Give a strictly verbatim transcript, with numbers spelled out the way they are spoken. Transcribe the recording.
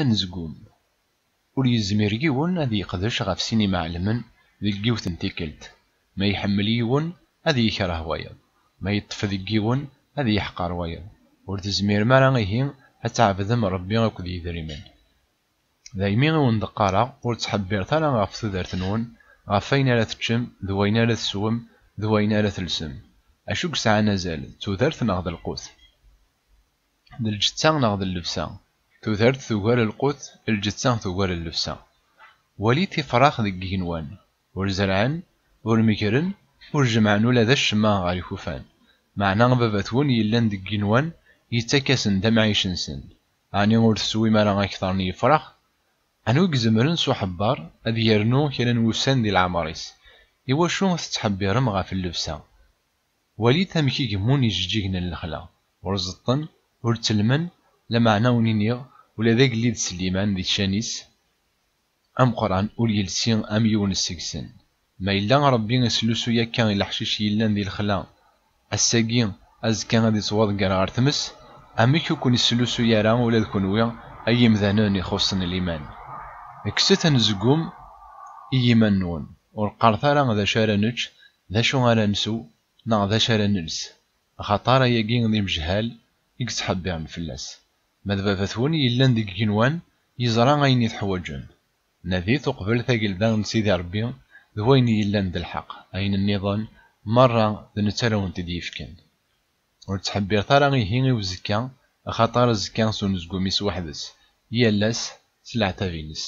Anezgum. Ur yezmir yiwen ad yeqdec ɣef sin imeɛlemen deg yiwet n tikkelt. Ma iḥemmel yiwen, ad yekreh wayeḍ. Ma yeṭṭef deg yiwen, ad yeḥqer wayeḍ. Ur tezmirem ara ihi ad tɛebdem Ṛebbi akked yidrimen. Daymi i wen-d-qqareɣ, ur ttḥebbiret ara ɣef tudert-nwen, ɣef wayen ara teččem, d wayen ara teswem, d wayen ara telsem. Acu i yesɛan azal, d tudert neɣ d lqut? D lǧetta neɣ d llebsa? Tudert tugar lqut, lǧetta tugar llebsa. Walit ifrax deg yigenwan. Ur zerɛen, ur megren, ur jemɛen ula d acemma ɣer ikufan. Meɛna baba-twen yellan deg yigenwan, yettak-asen-d amɛic-nsen. Ɛni ur teswim ara akteṛ n yifrax? Anwa i izemren s uḥebber ad yernu kra n wussan di leɛmeṛ-is? Iwacu tettḥebbirem ɣef llebsa? Walit amek i gemmun ijeǧǧigen n lexla, ur ẓeṭṭen, ur ttellmen, lameɛna ur niniɣ ula d agellid Sliman di ccan-is ameqqran ur yelsi am yiwen seg-sen. Ma yella Ṛebbi islusuy akka i leḥcic yellan di lexla, ass-agi, azekka ad ittwaḍegger ɣer tmes, amek ur ken-islusuy ara ula d kenwi, ay imdanen ixuṣṣen liman? Kkset anezgum i yiman-nwen, ur qqaret ara d acu ara nečč, d acu ara nsew, neɣ d acu ara nels, axaṭer ayagi d imejhal i yettḥebbiren fell-as. Ma d baba-twen yellan deg igenwan, yeẓra ayen i teḥwaǧem. Nadit uqbel tagelda n Sidi Ṛebbi d wayen yellan d lḥeqq, ayen nniḍen merra d netta ara wen-t-id-yefken. Ur ttḥebbiret ara ihi i uzekka, axaṭer azekka s unezgum-is weḥd-s, yal ass s leɛtab-ines.